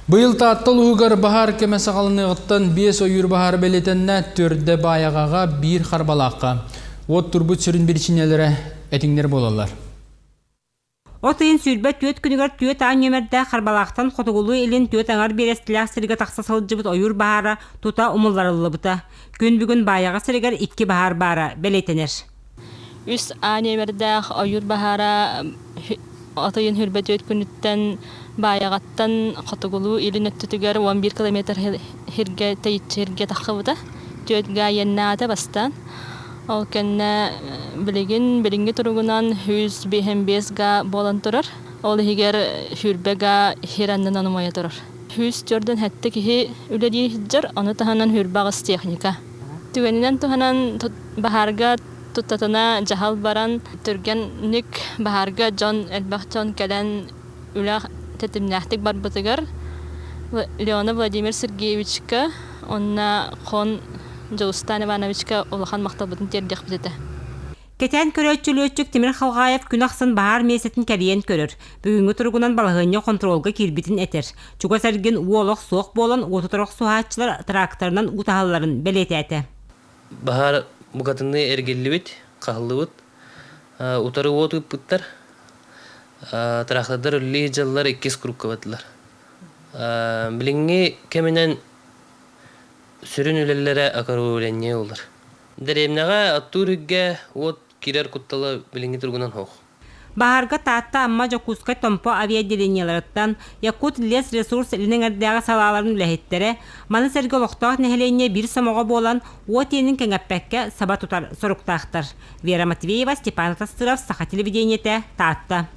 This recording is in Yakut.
Быйыл Таатта улууһугар баһаар кэмэ саҕаланыаҕыттан биэс ойуур баһаара бэлиэтэннэ, төрдө Баайаҕаҕа, биир Харбалаахха. Уот турбут сүрүн биричиинэлэрэ этиҥнэр буолаллар. От ыйын 24 күнүгэр түөрт аан нүөмэрдээх Харбалаахтан хотугулуу-илин түөрт аҥар биэрэстэлээх сиргэ тахса сылдьыбыт ойуур баһаара тута умулларыллыбыта. Күн бүгүн Баайаҕа сиригэр икки баһаар баара бэлиэтэнэр. Үс А нүөмэрдээх ойуур баһаара от ыйын 24 күнүттэн Баайаҕаттан хотугулуу-илин өттүтүгэр 11 километр сиргэ тэйиччи сиргэ тахсыбыта. Түөрт га иэннээх этэ бастаан. Ол кэннэ билигин билиҥҥи туругунан 155 га буолан турар. Ол иһигэр 20 га сир аннынан умайа турар. 147 киһи үлэлии сылдьар, ону таһынан 28 техника. Түгэнинэн туһанан баһаарга туттатына дьаһал баран, түргэнник баһаарга дьон элбэх дьон кэлэн үлэ тэтимнээхтик барбытыгар Леонов Владимир Сергеевичка уонна Хон Дьулустаан Ивановичка улахан махталбытын тиэрдиэхпит этэ. Кэтээн көрөөччү лүөччүк Тимир Халҕаев күн ахсын баһаар миэстэтин кэрийэн көрөр, бүгүҥҥү туругунан балаһыанньа хонтуруолга киирбитин этэр. Чугас эргин уу олох суох буолан, уоту охсуһааччылар тракторынан уу таһалларын бэлиэтээтэ. Баһаар букатынныы эргиллибит, хаһыллыбыт. Утары уот ыыппыттар. Трактордар үлэлии сылдьаллар, иккис курукка бардылар. Билиҥҥи кэминэн сүрүн үлэлэрэ окружение буолар. Дэриэбинэҕэ оттуур үргэ уот киирэр куттала билиҥҥи туругунан суох. Баһаарга Таатта, Амма, Дьокуускай, Томпо авиаотделениеларыттан Якут лесресурс илин эҥэрдээҕи салааларын үлэһиттэрэ, маны сэргэ олохтоох нэһилиэнньэ биир сомоҕо буолан, уот иэнин кэҥэппэккэ саба тутар соруктаахтар. Вера Матвеева, Степан Атастыров, Саха телевидениетэ, Таатта.